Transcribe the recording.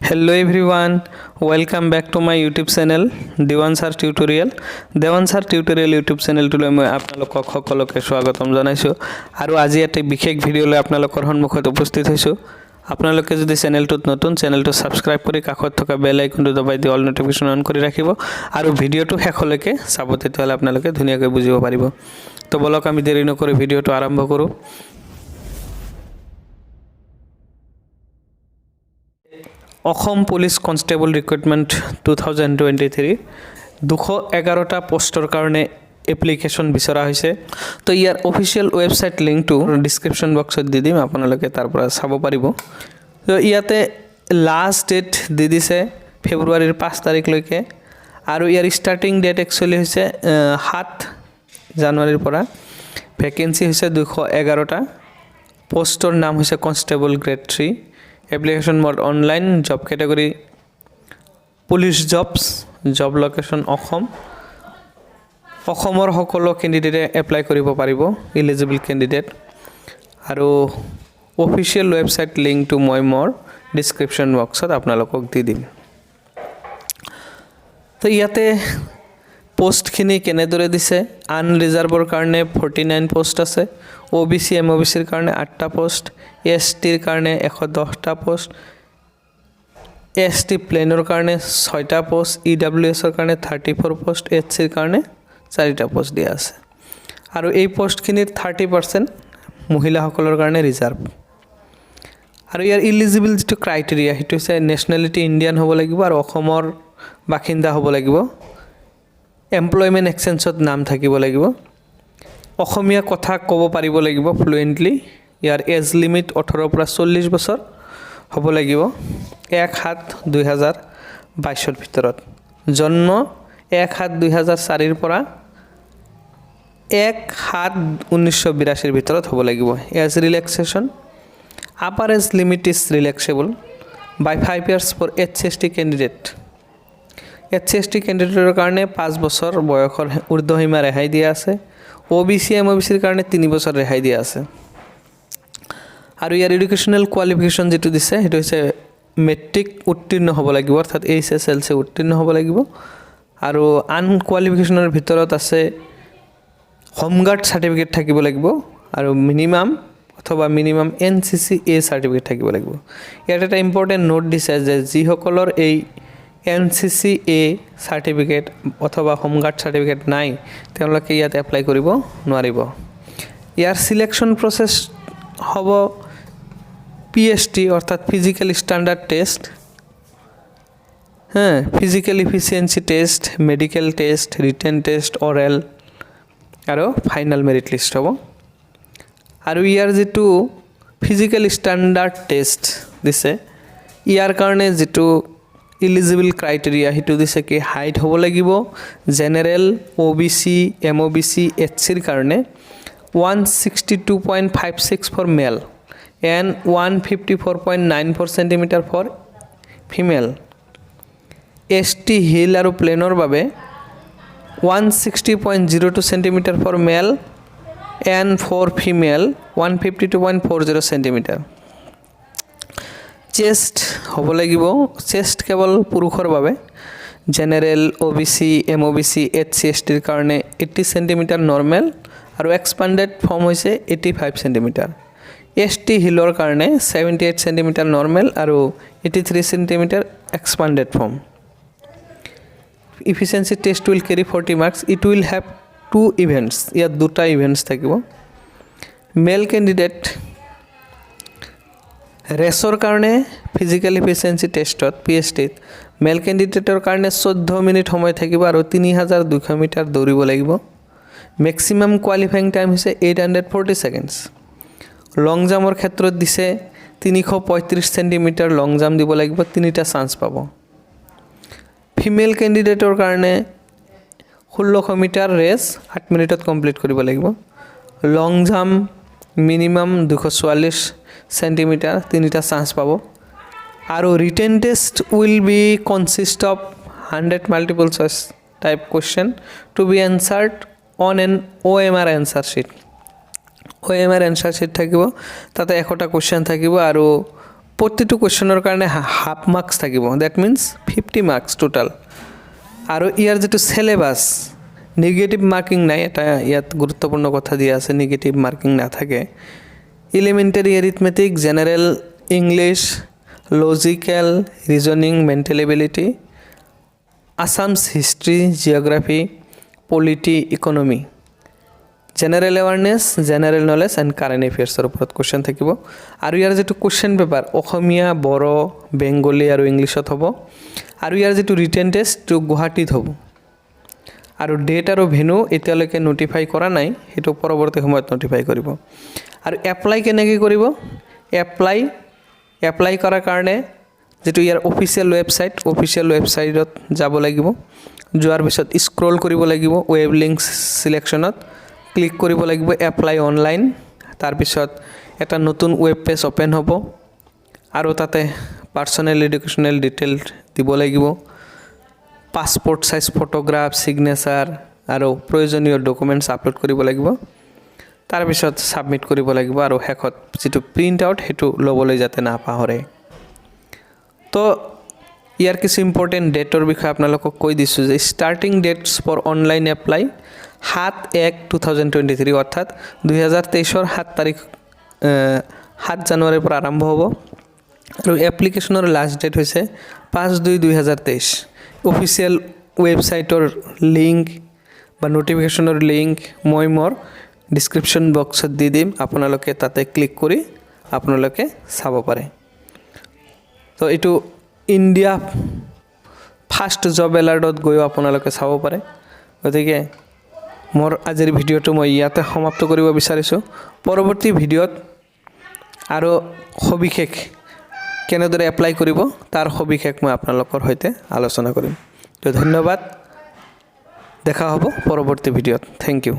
Hello everyone, welcome back to my YouTube channel, Dewan sir tutorial. Dewan sir tutorial YouTube চেনেলটোলৈ মই আপোনালোকক সকলোকে স্বাগতম জনাইছোঁ আৰু আজি এটা বিশেষ ভিডিঅ' লৈ আপোনালোকৰ সন্মুখত উপস্থিত হৈছোঁ। আপোনালোকে যদি চেনেলটোত নতুন, চেনেলটো ছাবস্ক্ৰাইব কৰি কাষত থকা বেল আইকনটো দবাই দি অল ন'টিফিকেশ্যন অন কৰি ৰাখিব আৰু ভিডিঅ'টো শেষলৈকে চাব, তেতিয়াহ'লে আপোনালোকে ধুনীয়াকৈ বুজিব পাৰিব। তো ব'লক, আমি দেৰি নকৰি ভিডিঅ'টো আৰম্ভ কৰোঁ। অসম Police Constable Recruitment 2023, 211টা পষ্টৰ কাৰণে এপ্লিকেশ্যন বিচৰা হৈছে। তো ইয়াৰ অফিচিয়েল ৱেবছাইট লিংকটো ডিছক্ৰিপশ্যন বক্সত দি দিম, আপোনালোকে তাৰ পৰা চাব পাৰিব। তো ইয়াতে লাষ্ট ডেট দি দিছে ফেব্ৰুৱাৰীৰ 5 তাৰিখলৈকে আৰু ইয়াৰ ষ্টাৰ্টিং ডেট একচুৱেলি হৈছে 7 জানুৱাৰীৰ পৰা। ভেকেঞ্চি হৈছে 211টা। পষ্টৰ নাম হৈছে Constable Grade 3। Application mode online, job category police jobs, job location Assam. অসমৰ সকলো কেণ্ডিডেটে এপ্লাই কৰিব পাৰিব, ইলিজিবল কেণ্ডিডেট। আৰু অফিচিয়েল ৱেবছাইট লিংকটো মই মোৰ ডিছক্ৰিপশ্যন বক্সত আপোনালোকক দি দিম। তো ইয়াতে পষ্টখিনি কেনেদৰে দিছে? আনৰিজাৰ্ভৰ কাৰণে 49 পষ্ট আছে, অ' B C, M O' B চিৰ কাৰণে আঠটা পষ্ট, এছ টিৰ কাৰণে 110টা পষ্ট, এছ টি প্লেনৰ কাৰণে ছয়টা পষ্ট, ই ডাব্লিউ এছৰ কাৰণে 34 পষ্ট, এছ চিৰ কাৰণে চাৰিটা পষ্ট দিয়া আছে। আৰু এই পষ্টখিনিৰ 30% মহিলাসকলৰ কাৰণে ৰিজাৰ্ভ। আৰু ইয়াৰ ইলিজিবল যিটো ক্ৰাইটেৰিয়া, সেইটো হৈছে নেশ্যনেলিটি ইণ্ডিয়ান হ'ব লাগিব আৰু অসমৰ বাসিন্দা হ'ব লাগিব, এমপ্লয়মেণ্ট এক্সচেঞ্জত নাম থাকিব লাগিব, অসমীয়া কথা ক'ব পাৰিব লাগিব ফ্লুৱেণ্টলি। ইয়াৰ এজ লিমিট 18ৰ পৰা 40 বছৰ হ'ব লাগিব 1-7-2022ৰ ভিতৰত। জন্ম 1-7-2004ৰ পৰা 1-7-1982ৰ ভিতৰত হ'ব লাগিব। Age relaxation: upper age limit is relaxable by 5 years for SC ST candidate. SC ST কেণ্ডিডেটৰ কাৰণে 5 বছৰ বয়সৰ ঊৰ্ধ্বসীমা ৰেহাই দিয়া আছে। অ' B C, M O' B চিৰ কাৰণে 3 বছৰ ৰেহাই দিয়া আছে। আৰু ইয়াৰ এডুকেশ্যনেল কোৱালিফিকেশ্যন যিটো দিছে, সেইটো হৈছে মেট্ৰিক উত্তীৰ্ণ হ'ব লাগিব, অৰ্থাৎ এইচএছএলচি উত্তীৰ্ণ হ'ব লাগিব। আৰু আন কোৱালিফিকেশ্যনৰ ভিতৰত আছে হোমগাৰ্ড চাৰ্টিফিকেট থাকিব লাগিব আৰু মিনিমাম অথবা মিনিমাম এনচিচি এ চাৰ্টিফিকেট থাকিব লাগিব। ইয়াত এটা ইম্পৰ্টেণ্ট নোট দিছে যে যিসকলৰ এই এনচিচি এ চাৰ্টিফিকেট অথবা হোমগাৰ্ড চাৰ্টিফিকেট নাই, তেওঁলোকে ইয়াত এপ্লাই কৰিব নোৱাৰিব। ইয়াৰ চিলেকশ্যন প্ৰচেছ হ'ব পিএছটি, অৰ্থাৎ ফিজিকেল ষ্টেণ্ডাৰ্ড টেষ্ট, হা, physical efficiency test, medical test, written test, oral আৰু ফাইনেল মেৰিট লিষ্ট হ'ব। আৰু ইয়াৰ যিটো ফিজিকেল ষ্টেণ্ডাৰ্ড টেষ্ট দিছে, ইয়াৰ কাৰণে যিটো ইলিজিবল ক্ৰাইটেৰিয়া, সেইটো দিছে কি হাইট হ'ব লাগিব general, O' B C, M O' B C, S চিৰ কাৰণে 162.56 for male and 154.94 centimeter for female. ST hill আৰু প্লেনৰ বাবে 160.02 centimeter for male and for female 152.40 centimeter. Chest হ'ব লাগিব, চেষ্ট কেৱল পুৰুষৰ বাবে, general, O' B C, M O' B C, S C, S টিৰ কাৰণে 80 চেণ্টিমিটাৰ নৰ্মেল আৰু এক্সপাণ্ডেড ফৰ্ম হৈছে 85 চেণ্টিমিটাৰ। এছ টি হিলৰ কাৰণে 78 চেণ্টিমিটাৰ নৰ্মেল আৰু 83 centimeter expanded form. Efficiency test will carry 40 marks. It will have two events. ইয়াত দুটা events থাকিব। মেল candidate ৰেচৰ কাৰণে ফিজিকেল ইফিচিয়েঞ্চি টেষ্টত, পিএছটিত, মেল কেণ্ডিডেটৰ কাৰণে 14 মিনিট সময় থাকিব আৰু 3200 মিটাৰ দৌৰিব লাগিব। মেক্সিমাম কোৱালিফাইং টাইম হৈছে 840 ছেকেণ্ডছ। লং জাম্পৰ ক্ষেত্ৰত দিছে 335 চেণ্টিমিটাৰ লং জাম্প দিব লাগিব, তিনিটা চান্স পাব। ফিমেল কেণ্ডিডেটৰ কাৰণে 1600 মিটাৰ ৰেচ 8 মিনিটত কমপ্লিট কৰিব লাগিব। লং জাম্প মিনিমাম 244 চেণ্টিমিটাৰ, তিনিটা চান্স পাব। আৰু written test will be consist of 100 multiple choice type question to be answered on an OMR answer sheet. OMR answer sheet থাকিব, তাতে 100টা কুৱেশ্যন থাকিব আৰু প্ৰতিটো কুৱেশ্যনৰ কাৰণে হাফ মাৰ্কছ থাকিব, that means 50 marks total। আৰু ইয়াৰ যিটো চেলেবাছ, নিগেটিভ মাৰ্কিং নাই। এটা ইয়াত গুৰুত্বপূৰ্ণ কথা দিয়া আছে, নিগেটিভ মাৰ্কিং নাথাকে। Elementary arithmetic, general English, logical reasoning, mental ability, Assam's history, geography, polity, economy, general awareness, general knowledge and current এফেয়াৰ্ছৰ ওপৰত কুৱেশ্যন থাকিব। আৰু ইয়াৰ যিটো কুৱেশ্যন পেপাৰ, অসমীয়া, বড়ো, বেংগলী আৰু ইংলিছত হ'ব। আৰু ইয়াৰ যিটো ৰিটেন টেষ্টটো গুৱাহাটীত হ'ব। আৰু ডেট আৰু ভেনু এতিয়ালৈকে নটিফাই কৰা নাই, সেইটো পৰৱৰ্তী সময়ত নটিফাই কৰিব। আৰু এপ্লাই কেনেকৈ কৰিব? এপ্লাই কৰাৰ কাৰণে যিটো ইয়াৰ অফিচিয়েল ৱেবছাইট, অফিচিয়েল ৱেবছাইটত যাব লাগিব। যোৱাৰ পিছত স্ক্ৰল কৰিব লাগিব, ৱেব লিংক চিলেকশ্যনত ক্লিক কৰিব লাগিব, এপ্লাই অনলাইন। তাৰপিছত এটা নতুন ৱেব পেজ অ'পেন হ'ব আৰু তাতে পাৰ্চনেল এডুকেশ্যনেল ডিটেইল দিব লাগিব, পাছপৰ্ট চাইজ ফটোগ্ৰাফ, ছিগনেচাৰ আৰু প্ৰয়োজনীয় ডকুমেণ্টছ আপলোড কৰিব লাগিব। তাৰপিছত ছাবমিট কৰিব লাগিব আৰু শেষত যিটো প্ৰিণ্ট আউট, সেইটো ল'বলৈ যাতে নাপাহৰে। তো ইয়াৰ কিছু ইম্পৰ্টেণ্ট ডেটৰ বিষয়ে আপোনালোকক কৈ দিছোঁ যে starting dates for online apply 7/1/2023, অৰ্থাৎ 2023ৰ 7 তাৰিখ, 7 জানুৱাৰীৰ পৰা আৰম্ভ হ'ব। আৰু এপ্লিকেশ্যনৰ লাষ্ট ডেট হৈছে 5/2/2023। অফিচিয়েল ৱেবছাইটৰ লিংক বা ন'টিফিকেশ্যনৰ লিংক মই মোৰ ডিছক্ৰিপশ্যন বক্সত দি দিম। আপোনালোকে তাতে ক্লিক কৰি আপোনালোকে চাব পাৰে। তো এইটো ইণ্ডিয়া ফাৰ্ষ্ট জব এলাৰ্টত গৈও আপোনালোকে চাব পাৰে। গতিকে মোৰ আজিৰ ভিডিঅ'টো মই ইয়াতে সমাপ্ত কৰিব বিচাৰিছোঁ। পৰৱৰ্তী ভিডিঅ'ত আৰু সবিশেষ কেনেদৰে এপ্লাই কৰিব, তাৰ সবিশেষ মই আপোনালোকৰ সৈতে আলোচনা কৰিম। তো ধন্যবাদ, দেখা হ'ব পৰৱৰ্তী ভিডিঅ'ত। Thank you.